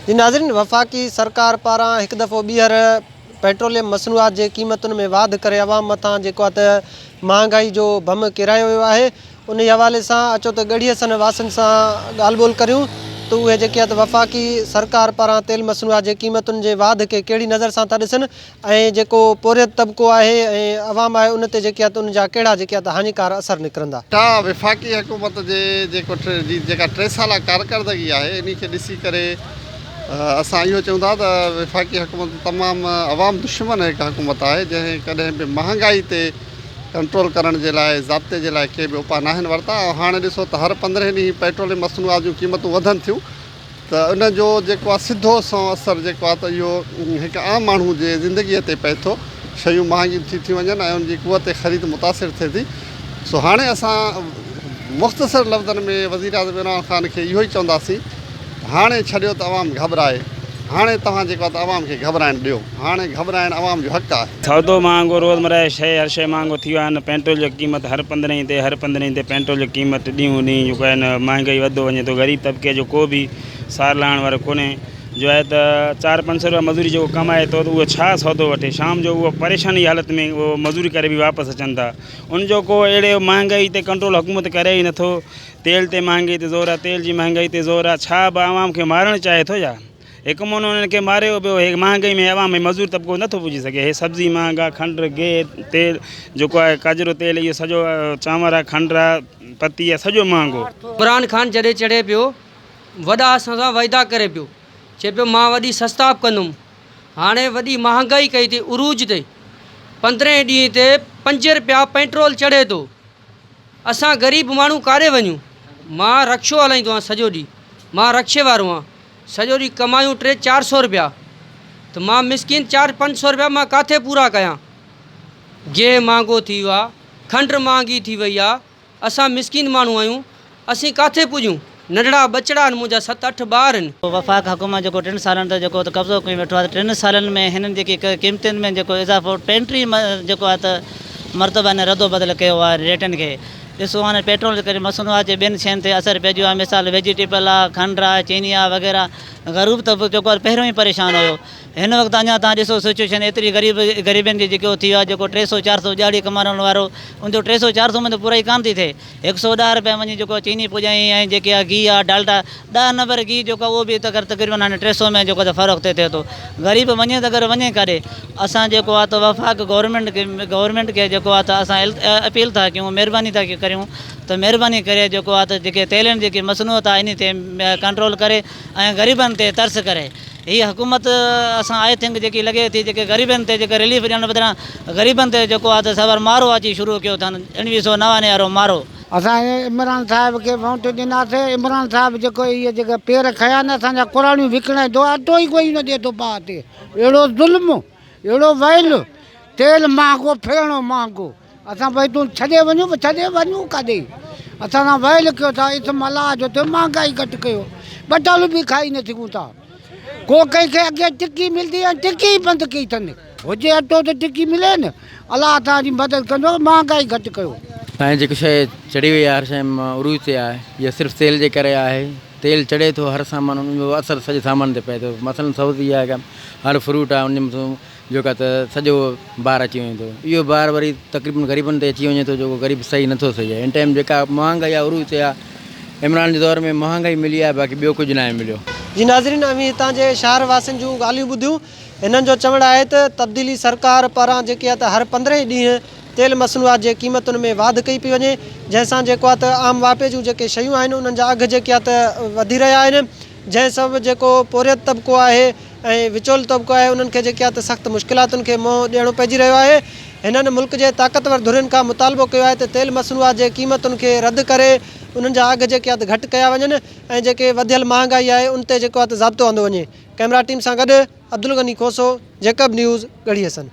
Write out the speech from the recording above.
جي ناظرين وفاقي سرڪار پاران هڪ دفعو ٻيهر پيٽروليم مصنوعات جي قيمتن ۾ واڌ ڪري عوام مٿان جيڪو آهي ته مهانگائي جو بم ڪيرايو ويو آهي انهي حوالي سان اچو ته ڳڙهي حسن واسين سان ڳالهه ٻولهه ڪريون ته اهي جيڪي آهي ته وفاقي سرڪار پاران تيل مصنوعات جي قيمتن جي واڌ کي ڪهڙي نظر سان ٿا ڏسن ۽ جيڪو پورهيت طبقو آهي ۽ عوام آهي ان تي جيڪي آهي ته ان جا ڪهڙا جيڪي آهي ته هاڃيڪار اثر نڪرندا. ٽا وفاقي حڪومت جي جيڪو جي جيڪا ٽي سالا ڪارڪردگي آهي انهي کي ڏسي ڪري اسان اهو چئون ٿا ته وفاقي حڪومت تمام عوام دشمن هڪ حڪومت آهي جنهن ڪڏهن به مهانگائي تي ڪنٽرول ڪرڻ جي لاء ضابطي جي لاء ڪي به اپاء ناهن ورتا ۽ هاڻي ڏسو ته هر پندرهين ڏينهن پيٽروليم مصنوعات جون قيمتون وڌن ٿيون ته ان جو جيڪو آهي سڌو سنئون اثر جيڪو آهي ته اهو هڪ عام ماڻهو جي زندگيء تي پئي ٿو، شيون مهانگيون ٿي ٿيون وڃن ۽ ان جي قوت خريد متاثر ٿئي ٿي. سو هاڻي اسان مختصر لفظن ۾ وزيراعظم عمران خان کي اهو ئي چونداسين ته هاڻي ڇڏيو ته عوام گهٻرائي، هاڻي توهان جيڪو آهي ته عوام کي گهٻرائڻ ڏيو، هاڻي گهٻرائڻ عوام جو حق آهي. سودو مهانگو، روزمره جي شيء هر شيء مهانگو ٿي ويو آهي، هن پيٽرول جي قيمت هر پندرهين تي هر پندرهين تي پيٽرول جي قيمت ڏينهون ڏينهن جيڪو آهي نه مهانگائي وڌندو وڃي ٿو غريب طبقي جو ڪو به سار لهڻ وارو ڪونهي جو آهي ته چار 500 روپيا مزوري جيڪو ڪمائي ٿو ته اهو ڇا سودو وٺي شام جو اهو پريشاني جي حالت ۾ اهو مزوري ڪري به واپس اچن ٿا ان جو ڪو اهڙي مهانگائي تي ڪنٽرول حڪومت ڪري ئي نٿو تيل تي مهانگائي تي زور آهي تيل جي مهانگائي تي زور آهي ڇا به عوام کي مارڻ چاهي ٿو ڇا هڪ مهينو انهن کي ماريو ٻيو هي مهانگائي ۾ عوام ۽ مزور طبقو نٿو پڄي سگهي هي سبزي مهانگا کنڊ گيهه تيل جيڪو آهي ڪاجرو تيل اهو سڄو چانور آهي کنڊ آهي پتي آهي سڄو مهانگو. عمران خان جڏهن چڙهي پيو وڏا اسان سان وعدا ڪري پيو چئي پيو مان وڏي سستائپ ڪندم هاڻي وڏي مهانگائي ڪئي اٿئي عروج تي پندرهين ڏينهن تي پنج رپيا پيٽرول چڙهي ٿو اسان غريب ماڻهو ڪاڏي وڃون مان رڪشو هلائيندو آهيان سڄو ڏينهن مان رڪشي وارو آهيان سڄو ڏينهن ڪمايون ٽي چار سو رپيا ته مان مسڪين چار پنج سو رپيا مان ڪاٿي پورا ڪيان گيهه مهانگو ٿي ويو آ کنڊ مهانگي ٿي وئي آ اسان مسڪين ماڻهو آهيون اسين ڪاٿي پڄون ننڍڙا ٻچڙا آهن منهنجا ست اٺ ٻار آهن. وفاق حڪومت جيڪو ٽن سالن تي جيڪو قبضو ڪيو ويٺو آهي ته ٽن سالن ۾ هنن جيڪي قيمتن ۾ جيڪو اضافو 35 جيڪو آهي ته مرتبه هن ردو بدل ڪيو آهي ريٽن کي ڏسو هاڻي پيٽرول جي ڪري مصنوعات جي ٻين شين تي اثر پئجي ويو آهي مثال ويجيٽيبل آهي کنڊ آهي چيني آهي وغيره غريب ته جيڪو آهي پهريون ئي پريشان هيو هن وقت اڃا تان ڏسو سچويشن ايتري غريب غريبن جي جيڪو ٿي ويو آهي جيڪو ٽي سو چار سو ڏهاڙي ڪمائڻ وارو ان جو ٽي سو چار سو ۾ ته پورا ئي ڪانه ٿي ٿئي هڪ سو ڏهه رپيا وڃي جيڪو چيني پڄائين ۽ جيڪي آهي گيهه آهي ڊالڊا ڏهه نمبر گيهه جيڪو آهي اهو به تقريبن هاڻي ٽي سو ۾ جيڪو آهي فروخت ٿئي ٿو غريب وڃي ته اگر وڃي ڪاڏي اسان جيڪو آهي ته وفاق گورنمينٽ کي گورنمينٽ کي جيڪو آهي ته اسان اپيل ٿا ڪيون مهرباني ٿا ڪريون ته مهرباني ڪري جيڪو آهي ته جيڪي تيلن جيڪي مصنوعات آهي انهي تي ڪنٽرول ڪري ۽ غريبن تي ترس ڪري هي حڪومت اسان I think جيڪي لڳي ٿي جيڪي غريبن تي جيڪي رليف ڏيڻ بدران غريبن تي جيڪو آهي ته سور مارو اچي شروع ڪيو اٿن 1999 وارو مارو. اسان عمران صاحب کي وونٽ ڏناسي عمران صاحب جيڪو اهي جيڪي پير کنيا آهن اسان جا قراڻيون وڪڻائي ٿو اٽو ئي ڪوئي نه ڏي ٿو پاء تي اهڙو ظلم اهڙو ويل تيل مهانگو ڦيڻو مهانگو اسان ڀئي تون ڇڏي وڃون به ڇڏي وڃون ڪاڏي اسان سان ويل ڪيو ٿا اسم الله جو ٿيو مهانگائي گهٽ ڪيو ٻٽالو به کائي نه سگهون ٿا ڪو ڪنهن کي اڳي ٽڪي ملدي ۽ ٽڪي ئي بند ڪئي اٿن هجي اٽو ته ٽڪي ملي نه الله توهان جي مدد ڪندو مهانگائي گهٽ ڪيو. سائين جيڪو شيء چڙهي وئي آهي هر شيء عروج تي آهي اها صرف تيل جي ڪري آهي تيل چڙهي ٿو هر سامان ان جو اثر سڄي سامان تي پئي ٿو مثلاً سبزي آهي هر فروٽ آهي ان جي مٿان جيڪو ته سڄو بار اچي وڃي ٿو اهو بار وري تقريبن غريبن تي اچي وڃي ٿو جيڪو غريب صحيح نٿو سهي هن ٽائيم جيڪا مهانگائي آهي عروج تي آهي عمران جي دور ۾ مهانگائي ملي آهي باقي ٻيو ڪجهه ناهي مليو. جي ناظرين اوهين هتان جي شهر واسين جون ڳالهيون ٻڌيون هنن جو چوڻ آهي ته تبديلي سرڪار پاران جيڪي آهي ته هر پندرهين ڏينهن تيل مصنوعات جي قيمتن ۾ واڌ ڪئي پئي وڃي جنهن سان جيڪو آهي ته عام واهپي جون جيڪي شيون آهن انهن جا اگهه جيڪي آهي ته وڌي رهيا آهن جنهن سبب جيڪو پورهيت طبقو آهي ۽ وچولو طبقو آهي انهن کي جيڪي آهي ته سخت مشڪلاتن کي منهن ڏيڻو پئجي رهيو آهي. هنن ملڪ جي طاقتور ڌرين کان مطالبو ڪيو آهي ته تيل مصنوعات جي قيمتن کي رد ڪري انهن جا اگهه جيڪي آهي ته گهٽ ڪيا وڃن ۽ جيڪي وڌيل مهانگائي آهي ان تي جيڪو آهي ته ضابطو آندو وڃي. ڪئميرا ٽيم سان گڏ عبدالغني کوسو، جيڪب نيوز، ڳڙهي حسن.